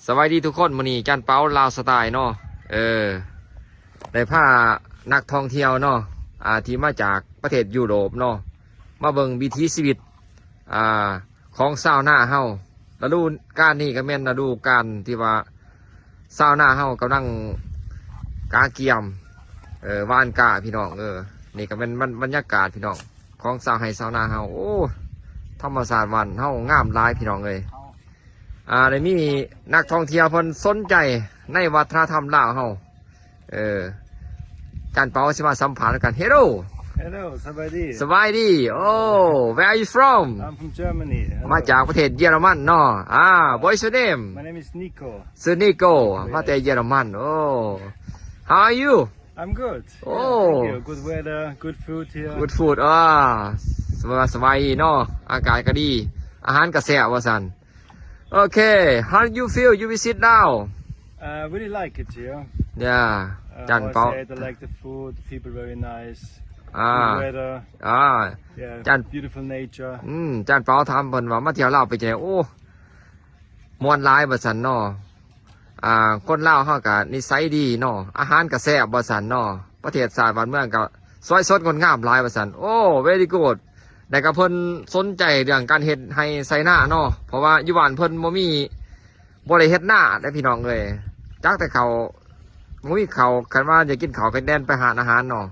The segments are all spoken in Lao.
ສະບາຍດີທຸກຄົນ, ມື້ນີ້ຈານເປົາລາວສະຕາຍເນາະ ເອີ ໄດ້ພານັກທ່ອງທ່ຽວເນາະ ອ່າ ທີ່ມາຈາກປະເທດຢູໂຣບເນາະ ມາເບິ່ງວິຖີຊີວິດ ອ່າ ຂອງຊາວນາເຮົາ. ລະດູການນີ້ກໍແມ່ນລະດູການທີ່ວ່າຊາວນາເຮົາກຳລັງກະກຽມ ເອີ ຫວ່ານກ້າພີ່ນ້ອງ. ເອີ ນີ້ກໍແມ່ນບັນ ບັນຍາກາດພີ່ນ້ອງ ຂອງຊາວໄຮ່ຊາວນາເຮົາ. ໂອ້ ທຳມະຊາດບ້ານເຮົາງາມຫຼາຍພີ່ນ້ອງເອີຍ. ອ່າ ໄດ້ມີນັກທ່ອງທ່ຽວເພິ່ນສົນໃຈໃນວັດທະນະທຳລາວເຮົາ. ເອີ ຈານເປົາຊິມາສຳພາດນຳກັນ. Hello. Hello, ສະບາຍດີ. ສະບາຍດີ. Oh, where are you from? I'm from Germany. Hello. ມາຈາກປະເທດເຢຍລະມັນເນາະ. ອ່າ What's your name? My name is Nico. ຊື່ Nico. ມາແຕ່ເຢຍລະມັນ. Oh, how are you? I'm good. Oh. Yeah, thank you. Good weather, good food here. Good food. ອ່າ ສະບາຍ ສະບາຍດີເນາະ ອາກາດກໍດີ ອາຫານກໍແຊບວ່າຊັ້ນ. Okay, how do you feel? You visit Laos? Uh, I really like it here. Yeah. Uh, ຈານເປົາ I would say I like the food, the people very nice. ອ່າ Good weather. ອ່າ Yeah, ຈານ beautiful nature. ອືມ ຈານເປົາຖາມເພິ່ນວ່າມາທ່ຽວລາວເປັນຈັ່ງໃດ. ໂອ້ ມ່ວນຫຼາຍວ່າຊັ້ນເນາະ. ອ່າ ຄົນລາວເຮົາກະນິໄສດີເນາະ ອາຫານກະແຊບວ່າຊັ້ນເນາະ. ປະເທດຊາດບ້ານເມືອງກະສວຍສົດງົດງາມຫຼາຍວ່າຊັ້ນ. Oh, very good. ແລ້ວກະເພິ່ນສົນໃຈເລື່ອງການເຮັດໄຮ່ໄຖນາເນາະ ເພາະວ່າຢູ່ບ້ານເພິ່ນບໍ່ມີ ບໍ່ໄດ້ເຮັດນາເດ້ພີ່ນ້ອງເອີຍ ຈັກແຕ່ເຂົ້າ ບໍ່ມີເຂົ້າ. ຄັນວ່າຢາກກິນເຂົ້າກໍແລ່ນໄປຮ້ານອາຫານເນາະ.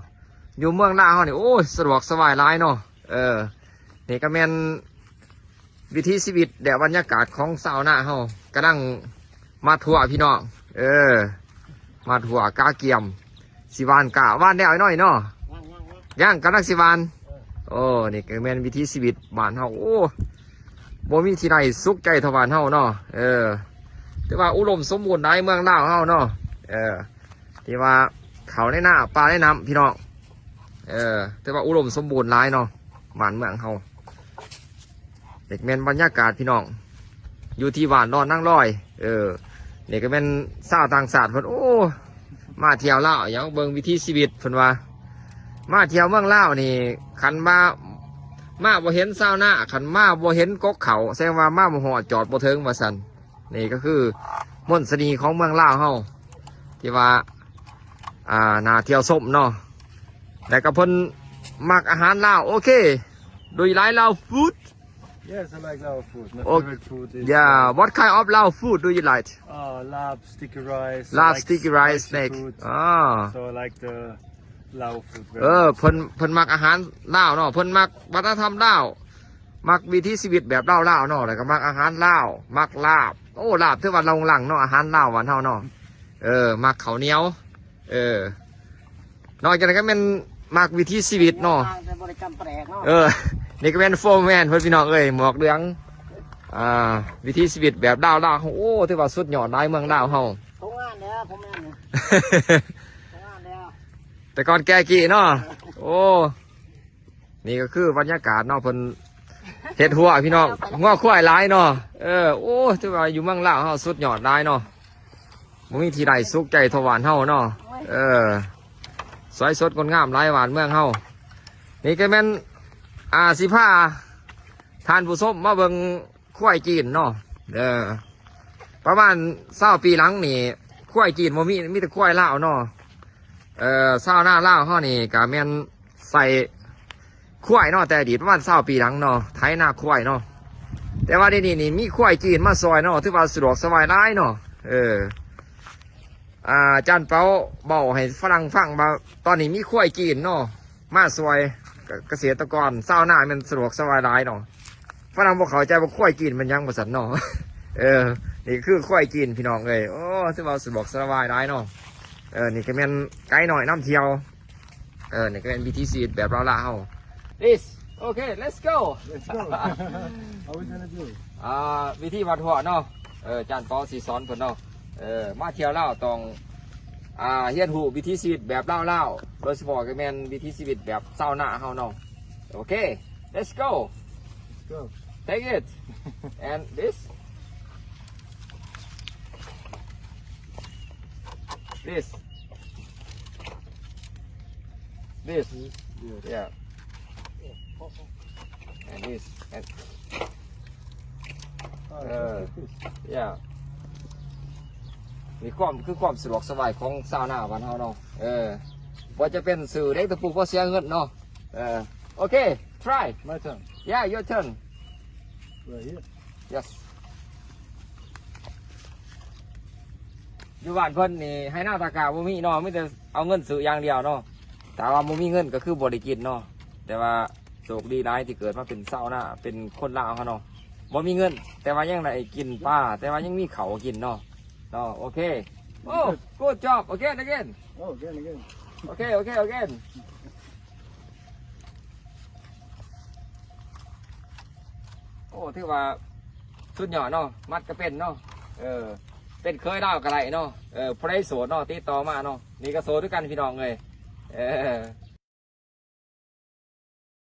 ຢູ່ເມືອງລາວເຮົານີ້ ໂອ້ຍ ສະດວກສະບາຍຫຼາຍເນາະ. ເອີ ນີ້ກໍແມ່ນ ວິຖີຊີວິດ ແລະ ບັນຍາກາດຂອງຊາວນາເຮົາກຳລັງມາທົ່ວພີ່ນ້ອງ. ເອີ ມາທົ່ວກະກຽມ ຊິຫວ່ານກ້າ. ຫວ່ານແລ້ວໄອ້ນ້ອຍເນາະ? ຍັງ ຍັງ ຍັງ ກຳລັງຊິຫວ່ານ. ເອີ ໂອ້ ນີ້ກໍແມ່ນວິຖີຊີວິດບ້ານເຮົາ. ໂອ້ ບໍ່ມີທີ່ໃດສຸກໃຈເທົ່າບ້ານເຮົາເນາະ. ເອີ ຖືວ່າອຸດົມສົມບູນຫຼາຍເມືອງລາວເຮົາເນາະ. ເອີ ທີ່ວ່າເຂົ້າໃນນາ ປ່າໃນນ້ຳພີ່ນ້ອງ. ເອີ ຖືວ່າອຸດົມສົມບູນຫຼາຍເນາະ ບ້ານເມືອງເຮົາ. ນີ້ກໍແມ່ນບັນຍາກາດພີ່ນ້ອງ ຢູ່ທີ່ບ້ານດອນນາງລອຍ. ເອີ ນີ້ກໍແມ່ນຊາວຕ່າງຊາດເພິ່ນ ໂອ້ ມາທ່ຽວລາວ ຢາກເບິ່ງວິຖີຊີວິດເພິ່ນວ່າ. ມາທ່ຽວເມືອງລາວນີ້ ຄັນວ່າມາບໍ່ເຫັນຊາວນາ ຄັນມາບໍ່ເຫັນກົກເຂົ້າ ແສດງວ່າມາບໍ່ຮອດ ຈອດບໍ່ເຖິງວ່າຊັ້ນ. ນີ້ກໍຄືມົນສະເໜ່ຂອງເມືອງລາວເຮົາ ທີ່ວ່າ ອ່າ ໜ້າທ່ຽວຊົມເນາະ ແລ້ວກໍເພິ່ນມັກອາຫານລາວ. Okay, do you like Lao food? Yes, I like Lao food. My Oh, favorite food is, yeah. uh, What kind of Lao food do you like? Uh, lap, sticky rice. I Lap, like sticky rice, spicy snack. food. Ah. So I like the Lao food very ເອີ much. ເພິ່ນ ເພິ່ນມັກອາຫານລາວເນາະ ເພິ່ນມັກວັດທະນະທຳລາວ ມັກວິຖີຊີວິດແບບລາວໆເນາະ ແລ້ວກໍມັກອາຫານລາວ ມັກລາບ. ໂອ້ ລາບຖືວ່າໂດ່ງດັງເນາະ ອາຫານລາວບ້ານເຮົາເນາະ. ເອີ ມັກເຂົ້າໜຽວ. ເອີ ນອກຈາກນັ້ນກໍແມ່ນມັກວິຖີຊີວິດເນາະ. ແຕ່ບໍ່ໄດ້ຈຳແປກເນາະ. ເອີ ນີ້ກໍແມ່ນໂຟມແມນເພິ່ນພີ່ນ້ອງເອີຍ ໝວກເຫຼືອງ. ອ່າ ວິຖີຊີວິດແບບລາວໆ ໂອ້ ຖືວ່າສຸດຍອດຫຼາຍເມືອງລາວເຮົາ. ໂຮງງານແລ້ວ ໂຮງງານນີ້ ໂຮງງານແລ້ວ. ແຕ່ກ່ອນແກ່ກີ້ເນາະ. ໂອ້ ນີ້ກໍຄືບັນຍາກາດເນາະ ເພິ່ນເຮັດຮົ້ວພີ່ນ້ອງ ງົວຄວາຍຫຼາຍເນາະ. ເອີ ໂອ້ ຖືວ່າຢູ່ເມືອງລາວເຮົາສຸດຍອດຫຼາຍເນາະ ບໍ່ມີທີ່ໃດສຸກໃຈເທົ່າບ້ານເຮົາເນາະ. ເອີ ສວຍສົດງົດງາມຫຼາຍບ້ານເມືອງເຮົາ. ນີ້ກໍແມ່ນ ອ່າ ຊິພາທ່ານຜູ້ຊົມມາເບິ່ງ ຄວາຍຈີນເນາະ. ເອີ ປະມານຊາວປີຫຼັງນີ້ ຄວາຍຈີນບໍ່ມີ ມີແຕ່ຄວາຍລາວເນາະ. ເອີ ຊາວນາລາວເຮົານີ້ກະແມ່ນໃຊ້ຄວາຍເນາະ ແຕ່ອະດີດປະມານຊາວປີຫຼັງເນາະ ໄຖນາຄວາຍເນາະ. ແຕ່ວ່າດຽວນີ້ນີ້ມີຄວາຍຈີນມາຊ່ອຍເນາະ ຖືວ່າສະດວກສະບາຍຫຼາຍເນາະ. ເອີ ອາ ຈານເປົາເວົ້າໃຫ້ຝຣັ່ງຟັງວ່າ ຕອນນີ້ມີຄວາຍຈີນເນາະ ມາຊ່ອຍກະ ກະເສດຕະກອນ ຊາວນາແມ່ນສະດວກສະບາຍຫຼາຍເນາະ. ຝຣັ່ງບໍ່ເຂົ້າໃຈວ່າຄວາຍຈີນແມ່ນຫຍັງວ່າຊັ້ນເນາະ. ເອີ ນີ້ຄືຄວາຍຈີນພີ່ນ້ອງເອີຍ. ໂອ້ ຖືວ່າສະດວກສະບາຍຫຼາຍເນາະ. ເອີ ນີ້ກໍແມ່ນໄກນ້ອຍນຳທ່ຽວ. ເອີ ນີ້ກໍແມ່ນວິຖີຊີວິດແບບລາວໆເຮົາ. This. Okay, let's go. Let's go. How we gonna do? ອ່າ ວິທີຫວ່ານຮົ້ວເນາະ. ເອີ ຈານເປົາຊິສອນເພິ່ນເນາະ. ເອີ ມາທ່ຽວລາວຕ້ອງ ອ່າ ຮຽນຮູ້ວິຖີຊີວິດແບບລາວໆ ໂດຍສະເພາະກໍແມ່ນວິຖີຊີວິດແບບຊາວນາເຮົາເນາະ. Okay, let's go. Let's go. Take it. And this. This. This. This, yes. Yeah. And this. And, Oh, uh, just like this. Yeah. ມີຄວາມ ຄືຄວາມສະດວກສະບາຍຂອງຊາວນາບ້ານເຮົາເນາະ. ເອີ ບໍ່ຈະເປັນຊື້ເດັກຕະປູ ບໍ່ເສຍເງິນເນາະ. ເອີ ໂອເຄ try. My turn. Yeah, your turn. Right here. Yes. ຢູ່ບ້ານເພິ່ນນີ້ໄຮ່ນາຕາກາບໍ່ມີເນາະ ມີແຕ່ເອົາເງິນຊື້ຢ່າງດຽວເນາະ. ຖ້າວ່າບໍ່ມີເງິນກໍຄືບໍ່ໄດ້ກິນເນາະ. ແຕ່ວ່າໂຊກດີຫຼາຍທີ່ເກີດມາເປັນຊາວນາ ເປັນຄົນລາວເຮົາເນາະ. ບໍ່ມີເງິນ ແຕ່ວ່າຍັງໄດ້ກິນປາ ແຕ່ວ່າຍັງມີເຂົ້າກິນເນາະ ເນາະ. ໂອເຄ. Oh, good job. Again, again. Oh, again, again. ໂອເຄ ໂອເຄ again. ໂອ້ ຖືວ່າສຸດຍອດເນາະ ມັດກໍເປັນເນາະ. ເອີ ເປັນເຂີຍລາວກໍໄດ້ເນາະ. ເອີ ຜູ້ໃດໂສດເນາະ ຕິດຕໍ່ມາເນາະ. ນີ້ກໍໂສດຄືກັນພີ່ນ້ອງເອີຍ. ເອີ